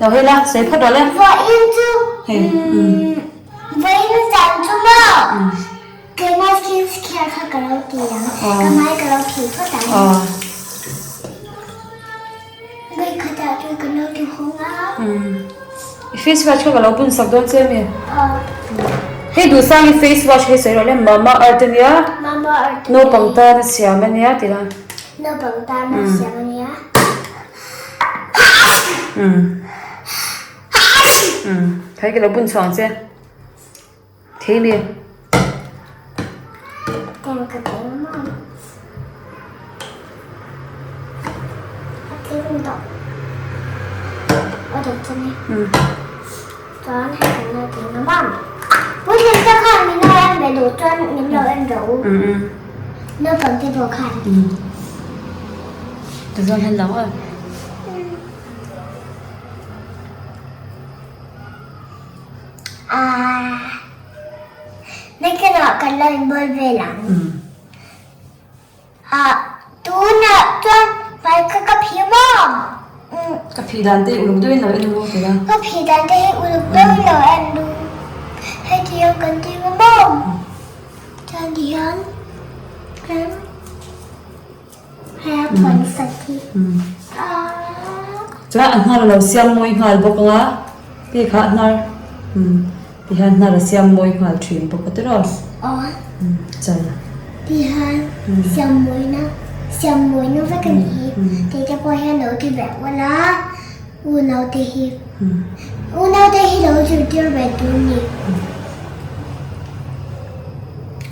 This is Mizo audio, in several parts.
Lo hei la, sawi phawt rawh le. Vawiin chu vawiin zan chu maw keimah skin care kha ka lo ti ang, ka hmai ka lo thih phawt ang. Vawikhatah chuan ka lo ti hawng a. I face wash kha ka lo bun sak dawn che a mi? Hei duhsang i face wash hei sawi rawh le, Mama Earth a nia, naupang tan a siam a nia tih la. Naupang tan a siam a nia. Thei ka lo bun chhuang che. Thei mi. Teng ka teng maw. A tling dawh. A dawh chu ni. Chuan hei kan lo tling a mam. Puitling te khan min lo en ve duh chuan min lo en rawh u. Naupang te pawh khan. Tichuan han lang a. Aaa Nakinah kan lo inbual vel ang. Ah tunah chuan vai kha ka phih maw? Ka phih dan te hi uluk deuhin lo en u ti la. Ka phih dan te hi uluk deuhin lo en u. Hei ti hian kan ti nga maw? Chuan ti hian hei a phawn sat hi. Chuan a hnar a lo siam mawi nghal bawk ang a, hei kha a hnar ti hian hnar a siam mawi nghal thin bawk a tiraw? Aw. Chal. Ti hian siam mawina siam mawina vek a nih hi. Tih te pawh hian lo ti ve ula unau te hi unau te hi lo zirtir ve tur a ni.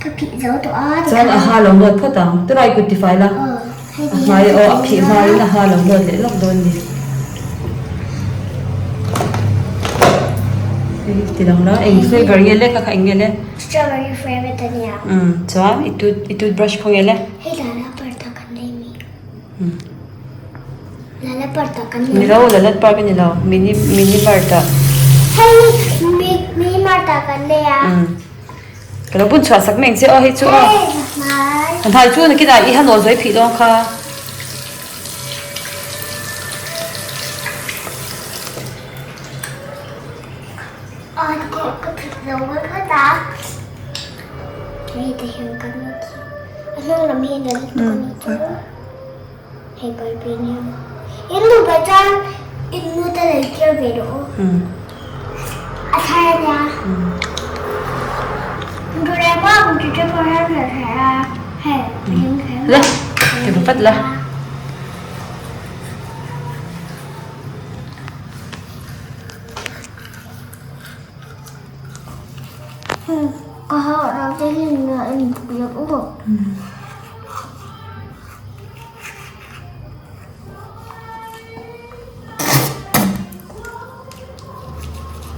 Ka phih zo tawh a. Chuan a ha lo nawt phawt ang. Tiraw i kut tifai la. A hmai aw a phih hmain a ha lo nawt leh lawk dawn ni. Hei ti lang la eng flavor nge le kha kha eng nge le. Strawberry flavor ta nia. Umm chuan i tooth i toothbrush khaw nge le. Hei lala parda kan nei mi. Lala parda kan nei. Ni lo lala park a ni lo mini mini mart ah. Hei mini mart ah kan nei a. Umm. Ka lo bun chhuah sak mai ang che aw hei chu aw. A hmai chu nakinah i han aw zawi phih dawn kha. Le, ti va vat la.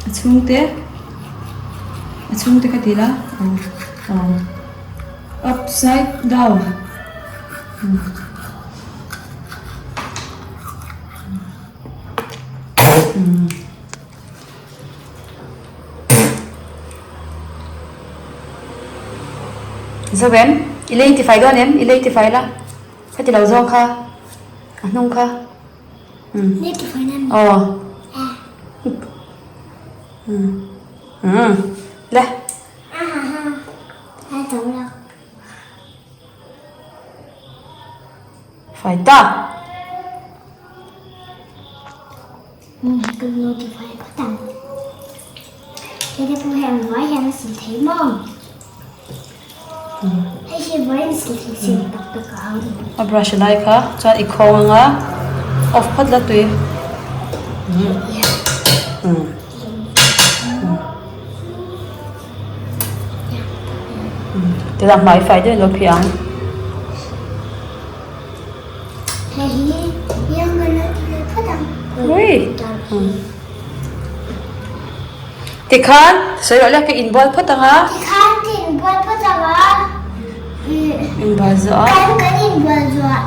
A chhungte a chhungte ka ti la aw upside down Zo em i lei tifai dawn em i lei tifai la. Khati lo zawng kha a hnung kha umm aw umm le fai ta. A brush lai kha chuan i khawng anga off phawt la tui tila hmai fai deuhin lo phih ang. Tikhan sawi rawh le ka inbual phawt ang a. Tikhan ka inbual phawt ang a. Inbual zawh a. Kan kan inbual zawh a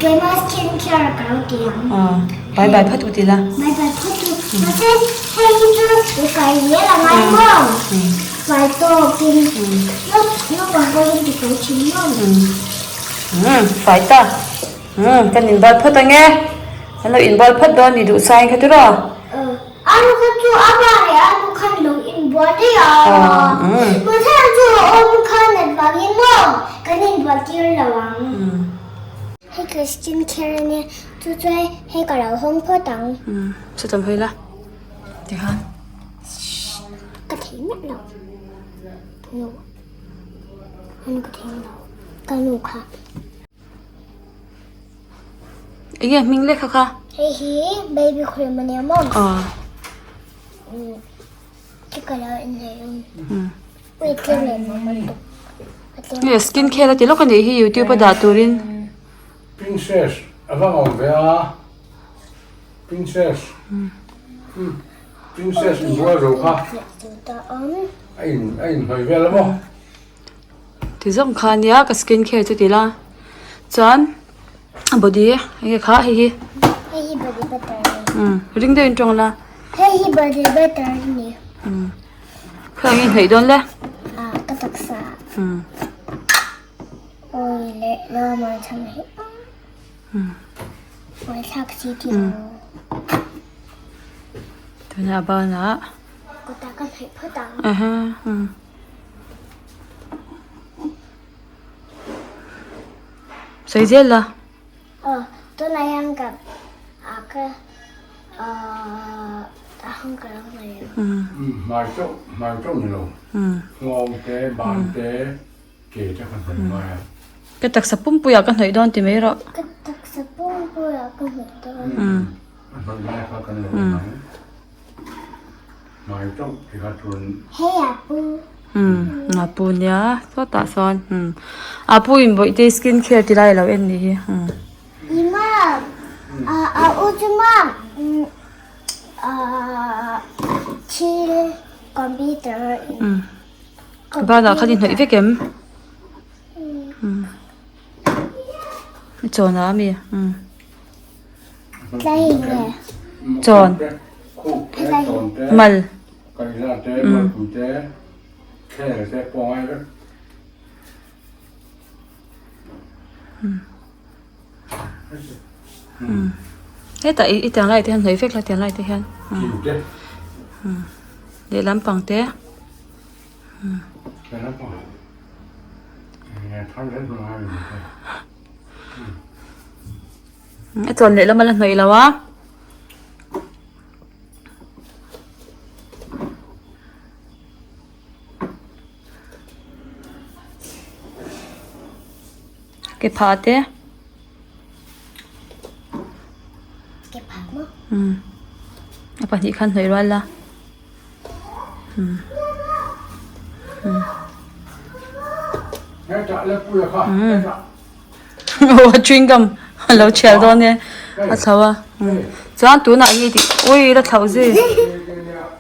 keimah skin care ka lo ti ang. Aw bye bye phawt u ti la. Bye bye phawt u. Mahse hei hi chu i fai zel a ngai maw. Fai tawkin naupang pawhin ti fai thin maw. Umm fai ta. Umm kan inbual phawt ang e. Kan lo inbual phawt dawn ni duh sain kha tiraw. Aw. Anu kha chu a pa leh anu khan lo inbual daih a. Mahse chu a awm kha nat vangin maw kan inbual tir lo ang. Hei ka skin care a nia, chu chuan hei ka lo hawng phawt ang. Chutah hawi la tikhan. Ka thei miah lo. Nu. Anu ka thei lo. Ka nu kha. Enge hming lek kha kha? Hei hi baby cream a nia maw? Aw. Khi ka lo inhnawih ang. Ui tlem leh mah mah tuk. Nge skin care a ti lawk a nih hi youtube a dah turin. Princess a va ngawm ve a Princess Princess inbual zo kha a in a inhnawih vel a maw? Ti zawng kha ania ka skin care chu ti ila chuan a body enge kha hei hi Hei hi body butter a ni. Umm ring deuhin tawng la. Hei hi body butter a ni. Umm khawi ang inhnawih dawn le? Ah ka taksa. Umm. Awi leh lawm an chhan hi. Umm. Awi thlak si ti lo. Tunah a banah. Kutah ka hnawih phawt ang. Aha umm. Sawi zel la. Aw, tunah hian ka ah ka ah a hang ka lo mai ang. Hmai chauh, hmai chauh ni lo. Nghawng te, ban te, ke te ka hnawih ngai a. Ka taksa pumpuiah ka hnawih dawn ti mai rawh. Ka taksa pumpuiah ka hnawih dawn. A hnawih lai kha kan lo en ang. Hmai chauh ti kha chuan. Hei a pu. Umm a pu nia sawtah sawn umm a pu in bawihte skin care ti lai a lo en nih hi umm. Ima a a u chu ma umm a thil computer in. Umm banah khan i hnawih vek em? Umm i chawn ah ami umm. Chawn mal hetah i tiang lai te hian hnawih vek la tiang lai te hian lehlam pang te. A chawn leh lam a la hnawih lo a. Ke phah te. Ke phah maw? Umm. A pahnih khan hnawih rual la. Umm. Umm. Umm. Aw chewing gum a lo thial dawn e a chho a chuan tunah enge tih ui la thlauh zui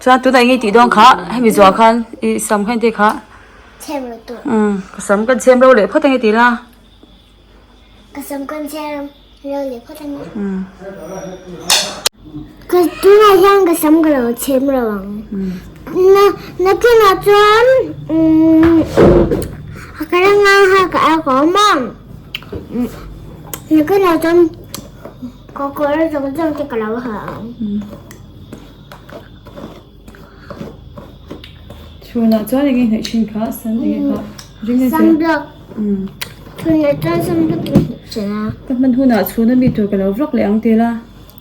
chuan tunah enge tih dawn kha hemi zuah khan ih sam kha engti kha umm ka sam kan chhem ro leh phawt ange tih la ka sam kan chhem ro leh phawt ange ka tunah hian ka sam ka lo chhem ro ang na nakinah chuan umm ka la ngai ha ka a ka awm a nakinah chuan ka kawr zawng zawng te ka lo ha ang. Chhunah chuan enge hnawih thin kha sam enge kha ring a Sunblock chhunah chuan sunblock ka hnawih thin a. Ka hman hunah chhuna mi tur ka lo vlog leh ang ti la.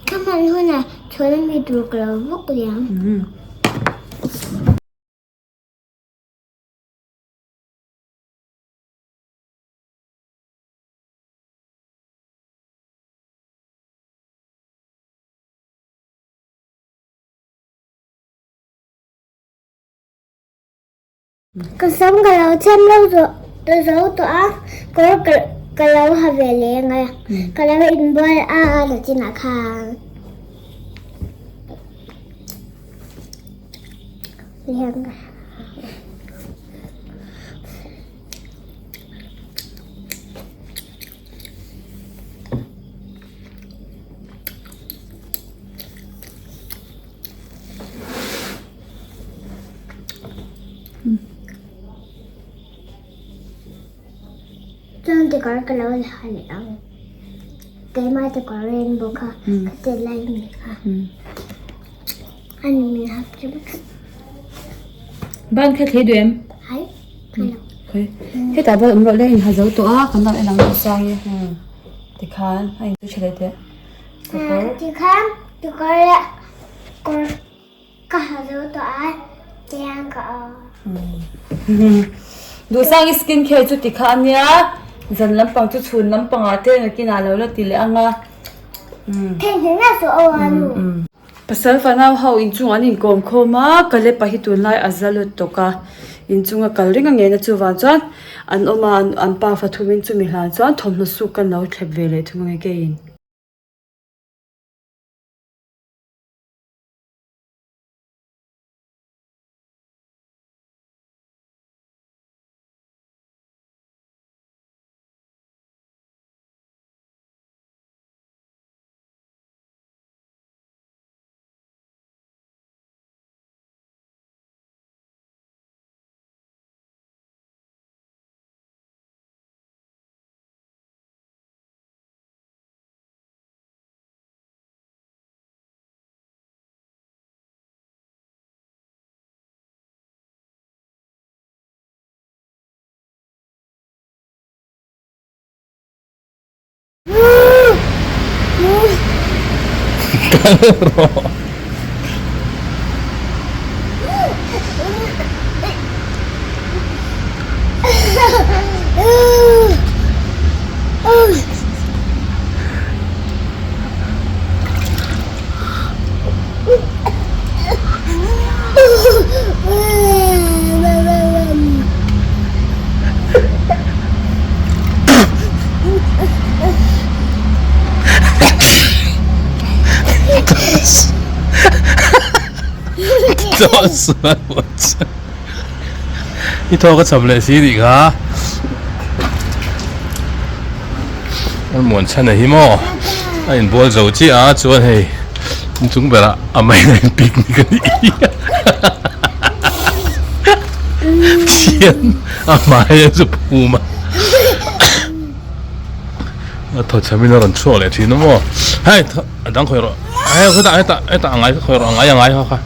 Ka hman hunah chhuna mi tur ka lo vlog leh ang. Ka sam ka lo chhem lo zawh ta zo tawh a, kawr ka ka lo ha ve leh ang a, ka lo inbual a a la chinah khan. Chuan tikawr ka lo ha leh ang. Keimah tikawr rainbow kha ka ti lai mi kha. Ani min hap kim. Ban kha thlei duh em? Hai. Khoi. Hetah pawh awm rawh le in ha zo tawh a kan lo en ang sang hi. Tikhan a in chu tha leh teh. Kawr. Tikhan tikawr leh kawr ka ha zo tawh a tiang ka awm. Duhsang i skin care chu tikha ania zan lampang chu chhun lampangah te nakinah lo la ti leh ang a. Theihnghilh na chu aw a nu. Pasal fanau ho inchung an inkawm khawm a, Kalepa hi tunlai a za lut tawk a, inchunga kal reng a ngena chuvang chuan an awm a, an pa fathumin chumi hlan chuan thawmhnaw suk kan lo thlep ve leh thung ange keiin. I thawk a cham leh si nih kha an muan chhan a hi maw a inbual zo chiah a chuan hei inchung berah a main a in picnic a nih hi thian a hmai a zu phum a a thaw chhamin a rawn chhuak leh thin a maw hei a dang khawi rawh hei hetah hetah hetah a ngai kha khawi rawh a ngai a ngai kha kha.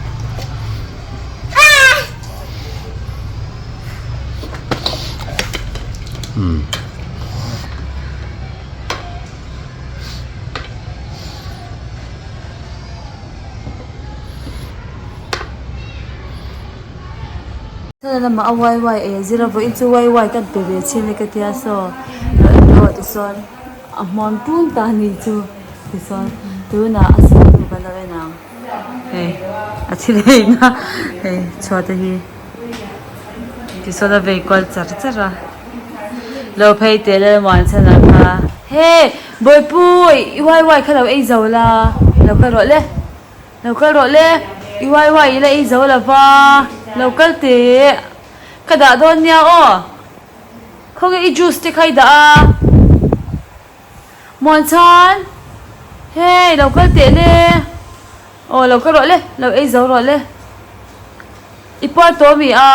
Thlalak lamah a wai wai ei a zir a vawiin chu wai wai kan pe ve chhin e ka tia saw lo en rawh tichuan a hmuam tun ta a ni chu tichuan tunah a siam tu kan lo en ang hei a thil eina hei chhuat te hi tichuan a vei kual char char a lo phei teh lel muan chhan ang kha hei bawihpui i wai wai kha lo ei zo la lo kal rawh le. Lo kal rawh le, i uai uai i la ei zo lo va, lo kal teh. Ka dah dawn nia aw. Khawnge i juice te kha i dah a? Muanchhan, Hey, lo kal teh le. Aw, lo kal rawh le, lo ei zo rawh le. I puar tawh mi a?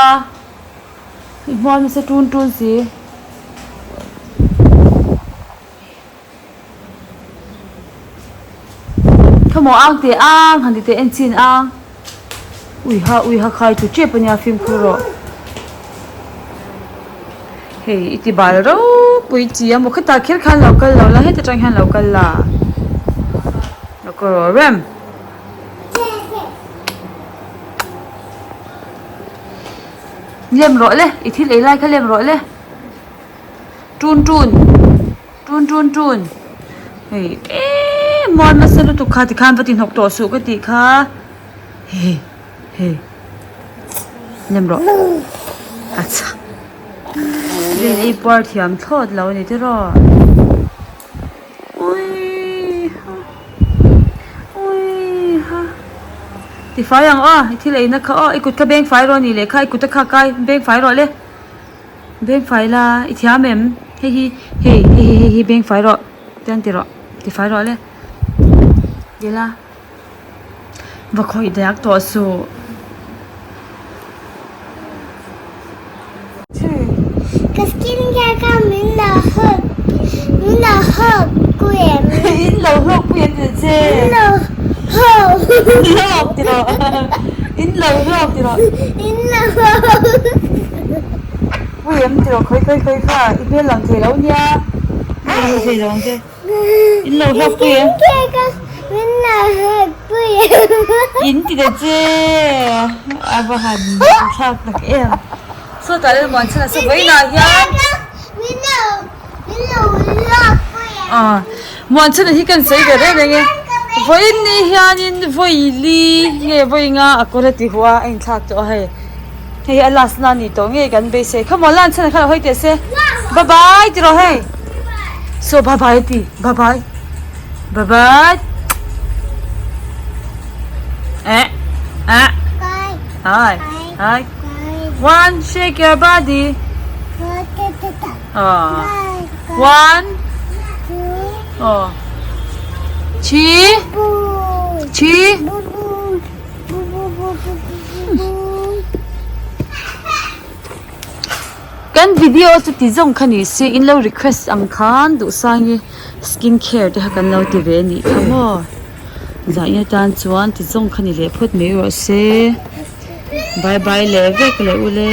I hmuam nasa tun tun si. Thawmhaw ang teh ang han ti teh en chin ang ui ha ui ha khai chu tep ania fimkhur rawh hei i ti bal ropui chi a maw khetah kher khan lo kal lo la heta tang hian lo kal la lo kal rawh rem. Lem rawh le i thil ei lai kha lem rawh le tun tun. Tun tun tun hei eee mual nasa lutuk kha tikhan va ti hnawk tawh suh ka tih kha hei hei nem rawh acha rin ei puar thiam thlawt lo a ni tiraw ui ha ui ha tifai ang aw i thil eina kha aw i kut kha beng fai rawh a nih leh kha i kut a kha kai beng fai rawh le. Beng fai la i thiam em? Hei hi hei hei hei hei hi beng fai rawh tiang ti rawh ti fai rawh le ti la va khawih daih tawh suh. Ka skin care kha min lo hlawk min lo hlawk pui em? In lo hlawk pui em ti che? Min lo hlawk. Hlawk ti rawh. In lo hlawk ti rawh. In lo hlawk. Pui em ti rawh khawi khawi khawi kha i hmel lang thei lo nia. Hmel lang thei lo ang che. In lo hlawk pui em. Min lo hlawk pui em. In ti ta che. A va han thlak tak em. Sawtah leh muan chhan a saw vawiinah hian. Min lo min lo hlawk pui em. Ah muan chhan hi kan sawi ve reng reng e. Vawiin ni hianin vawi li nge vawi nga a kawr a ti huah a a inthlak tawh a hei. Hei a last na ni tawh nge kan beisei kha maw lan chhan a kha lo hawi teh se. Bye bye ti rawh hei. So bye bye ti bye bye. Bye bye. Eh eh. Hi. Hi. One shake your body. Oh. One. Oh. Chi. Chi. Kan video chu ti zawng kha ni se in lo request ang khan duhsang i skin care te kha kan lo ti ve a nih kha maw zahna tan chuan ti zawng kha ni leh phawt mai rawh se bye bye leh vek leh ule.